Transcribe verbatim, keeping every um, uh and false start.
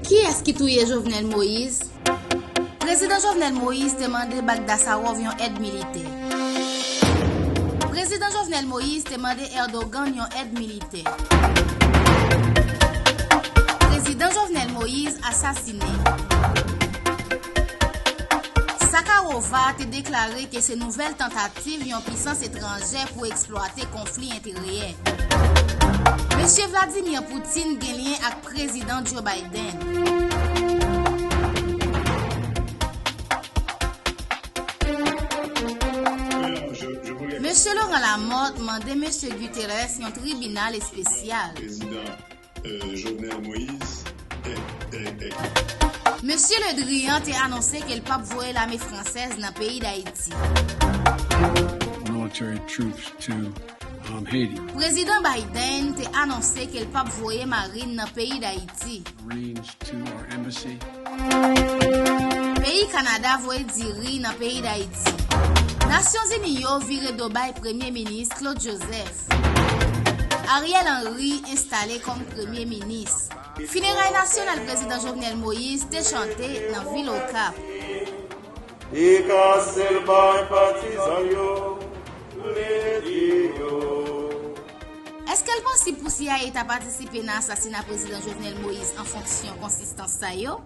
Kiyès ki touye Jovenel Moïse? Prezidan Jovenel Moïse te mande Bagdasarov yon èd militè. Prezidan Jovenel Moïse te mande Erdogan yon èd militè. Prezidan Jovenel Moïse asasine. Sakharova te deklare ke se nouvèl tantativ yon pisans etranjè pou eksplwate konfli entereyè. Mesye Vladimir Putin gen lyen ak Prezidan Joe Biden. Mesye Laurent Lamothe mande Mesye Guterres yon tribinal espesyal. Président euh, Jovenel Moïse est, est, est Mesye Le Drian te anonse ke l p ap voye lame fransèz nan peyi Dayiti. Military troops to um, Haiti. Prezidan Biden te anonse ke l p ap voye marin nan peyi Dayiti. Marines to our embassy. Peyi Kanada voye diri nan peyi Dayiti. Nasyonzini yo vire do bay Premye Minis Claude Joseph. Ariel Henry enstale kòm Premye Minis. Fineray nasyonal Prezidan Jovenel Moïse te chante nan vil Okap. Li ka sèl bay patizan yo, vle di yo. Èske l posib pou C I A ta patisipe nan asasina Prezidan Jovenel Moïse an fonksyon konsistans sa yo?